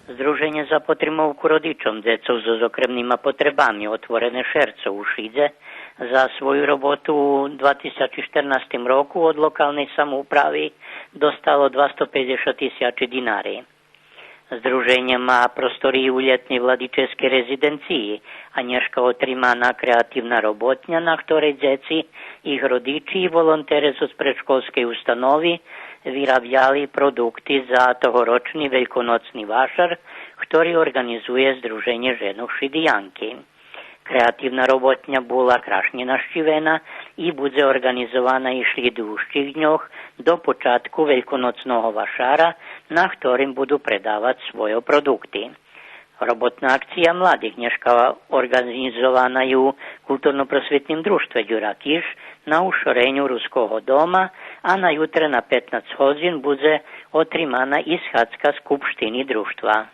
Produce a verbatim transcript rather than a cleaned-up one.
Здруженє за потримовку родичом дзецох зоз окремнима потребами, Отворене шерцо у Шидзе, за свою роботу у два тисячи штернастим року од локалней самоуправи достало двасто пейдзешат тисячи динари. Здруженє ма просторию у лєтней владическей резиденциї, а нєшка отримана креативна роботня, на хторей дзеци, їх родичи и волонтере зоз предшколскей установи вирабяли продукти за тогорочни вельконоцни вашар, хтори орґанизує Здруженє женох Шидиянки. Креативна роботня була крашнє нащивена и будзе орґанизована и шлїдуюцих дньох до початку вельконоцного вашара, на хторим буду предавац свойо продукти. Роботна акция младих нєшка орґанизована и у Културно-просвитним дружтве Дюра Киш на ушореню Руского дома, а на ютре на петнац годзин будзе отримана и схадзка Скупштини дружтва.